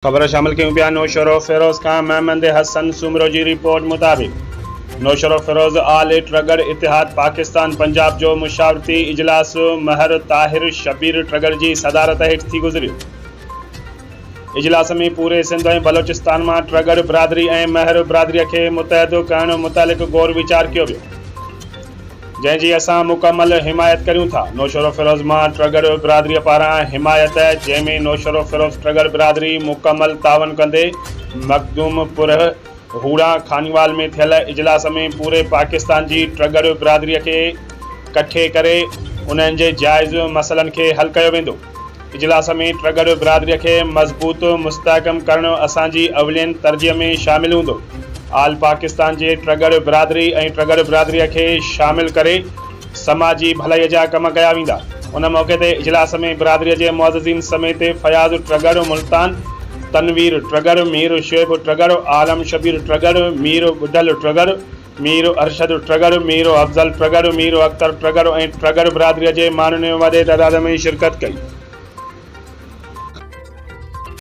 خبر شامل ڪيون پيا نوشهروفيروز کان محمد حسن سومرو جي رپورٽ مطابق نوشهروفيروز آل ٽرڳڙ اتحاد پاڪستان پنجاب جو مشاورتي اجلاس مهر طاهر شبير ٽرڳڙ جي صدارت هيٺ ٿي گذريو اجلاس ۾ پوري سنڌ ۽ بلوچستان مان ٽرڳڙ برادري ۽ مهر برادري کي متحد ڪرڻ متعلق غور ويچار ڪيو ويو. جنهن جي اسان مڪمل حمايت ڪريون ٿا. نوشهروفيروز مان ٽرڳڙ برادريء پاران حمايت، جنهن ۾ نوشهروفيروز ٽرڳڙ برادري مڪمل تعاون ڪندي مخدوم پرهه هوڙان خانيوال ۾ ٿيل اجلاس ۾ پوري پاڪستان جي ٽرڳڙ برادريء کي ڪٺي ڪري انهن جي جائز مسئلن کي حل ڪيو ويندو. اجلاس ۾ ٽرڳڙ برادري کي مضبوط مستحڪم ڪرڻ اسان جي اولين ترجيح ۾ شامل هوندو، آل پاڪستان جي ٽرڳڙ برادري ۽ ٽرڳڙ برادري کي شامل ڪري سماجي ڀلائي جا ڪم ڪيا ويندا. ان موقعي تي اجلاس ۾ برادري جي معززين سميت فياض ٽرڳڙ ملتان، تنوير ٽرڳڙ، مير شعيب ٽرڳڙ، عالم شبير ٽرڳڙ، مير ٻڍل ٽرڳڙ، مير ارشد ٽرڳڙ، مير افضل ٽرڳڙ، مير اختر ٽرڳڙ ۽ ٽرڳڙ برادري جي ماڻهن وڏي تعداد ۾ شرڪت ڪئي.